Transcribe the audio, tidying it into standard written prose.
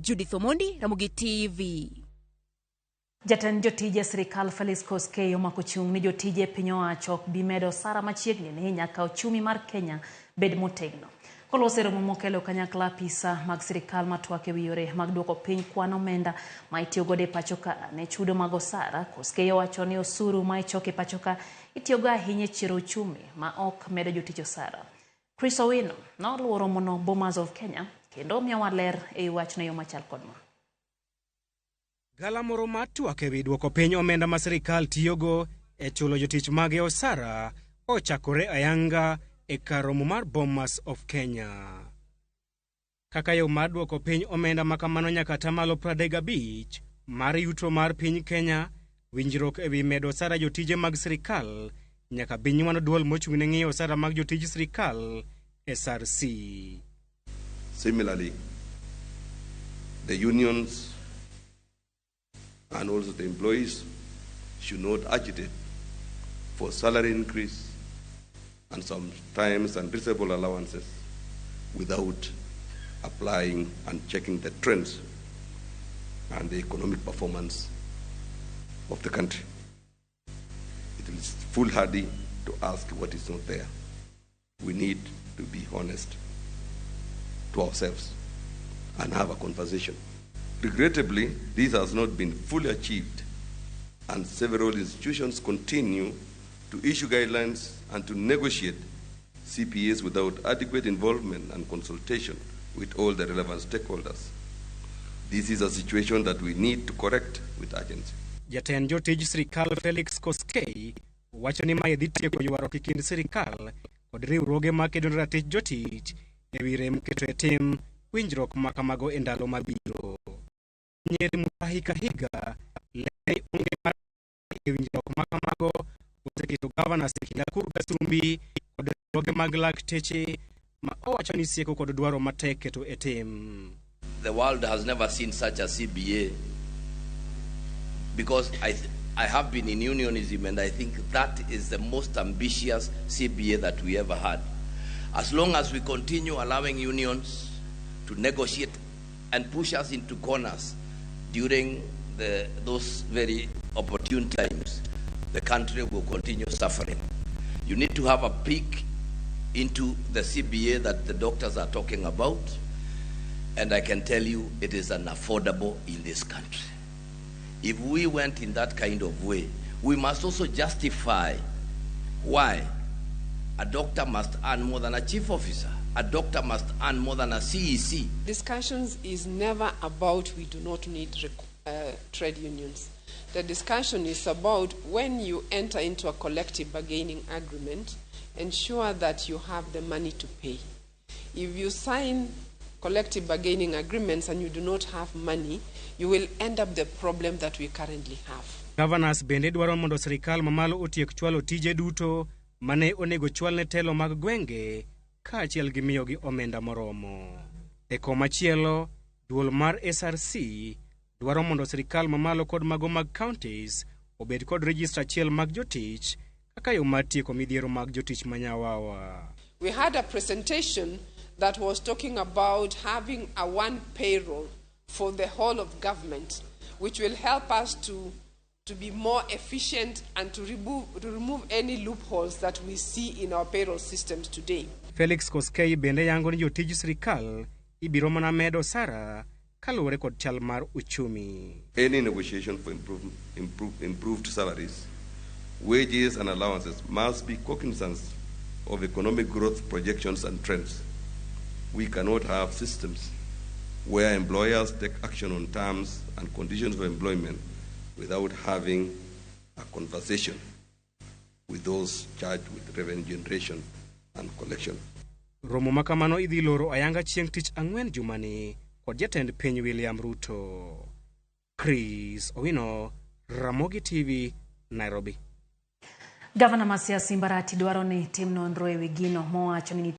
Judith Omondi, Ramogi TV. Jatend jotije sirikal Felix Koskei omako chung' ni jotije piny owacho ok bi medo osara machiegni ni nyaka ochumi mar Kenya bed motegno. Koloso e romo mokelo kanyakla apisa mag sirikal matwak e wi yore mag duoko piny kwan omenda ma itiyogodo e pacho ka ne chudo mag osara, Koskei owacho ni osuru ma ichoko e pacho ka itiyogo ahinya e chiero uchumi ma ok medo jotich osara. Chris Owino noluwo romono Bomas of Kenya kendo miyowa ler e wi wachno e yo machal kod ma. Gala moro mar twak ewi duoko piny omenda ma sirikal tiyogo e chulo jotich mage osara ochakore ayanga e kar romo mar Bomas of Kenya. Kaka yo mar duoko piny omenda ma kamano nyaka atamalo 35 mar yuto mar piny Kenya, winjruok ewi medo osara jotije mag sirikal nyaka bi nywando duol mochung' ne ng'iyo osara mag jotij sirikal SRC. Similarly, the unions and also the employees should not agitate for salary increase and sometimes unreasonable allowances without applying and checking the trends and the economic performance of the country. It is foolhardy to ask what is not there. We need to be honest to ourselves and have a conversation. Regrettably, this has not been fully achieved, and several institutions continue to issue guidelines and to negotiate CPAs without adequate involvement and consultation with all the relevant stakeholders. This is a situation that we need to correct with urgency. Jatend jotij sirikal Felix Koskei wacho ni mae dhi tieko ywaruok e kind sirikal kod riwruoge makedo ne ratich jotich ewi rem keto e tim winjruok ma kamago e ndalo mabiro. Nyeri Mutahi Kahiga lero ni onge mar e winjruok ma kamago oseketo gavanas e kind Akur Gasumbi kod riwruoge mag lakteche ma owacho ni sieko kod dwaro matek keto e tim. The world has never seen such a CBA because I have been in unionism and I think that is the most ambitious CBA that we ever had. As long as we continue allowing unions to negotiate and push us into corners during those very opportune times, the country will continue suffering. You need to have a peek into the CBA that the doctors are talking about, and I can tell you it is unaffordable in this country. If we went in that kind of way, we must also justify why a doctor must earn more than a chief officer. A doctor must earn more than a CEC. Discussions is never about we do not need trade unions. The discussion is about when you enter into a collective bargaining agreement, ensure that you have the money to pay. If you sign collective bargaining agreements and you do not have money, you will end up the problem that we currently have. Governors bende dwaro mondo sirikal mamalo otiek chwalo tije duto mane onego chwal ne telo mag gwenge kaachiel gi miyogi omenda moromo. E komachielo, duol mar SRC dwaro mondo sirikal mamalo kod mago mag counties obed kod register achiel mag jotich kaka yo mar tieko midhiero mag jotich manyawawa. We had a presentation that was talking about having a one payroll for the whole of government, which will help us to be more efficient and to remove any loopholes that we see in our payroll systems today. Felix Koskei bende yango ni jotij sirikal ibiro mana medo osara kaluwore kod chal mar uchumi. Any negotiation for improved salaries, wages and allowances must be cognizant of economic growth projections and trends. We cannot have systems where employers take action on terms and conditions of employment without having a conversation with those charged with revenue generation and collection. Romo ma kamano idhi loro ayanga chieng' tich ang'wen jumani kod jatend piny William Ruto. Chris Owino, Ramogi TV, Nairobi. Gavana ma Siaya Simba Arati dwaro ni tim nonro ewi gino mowacho ni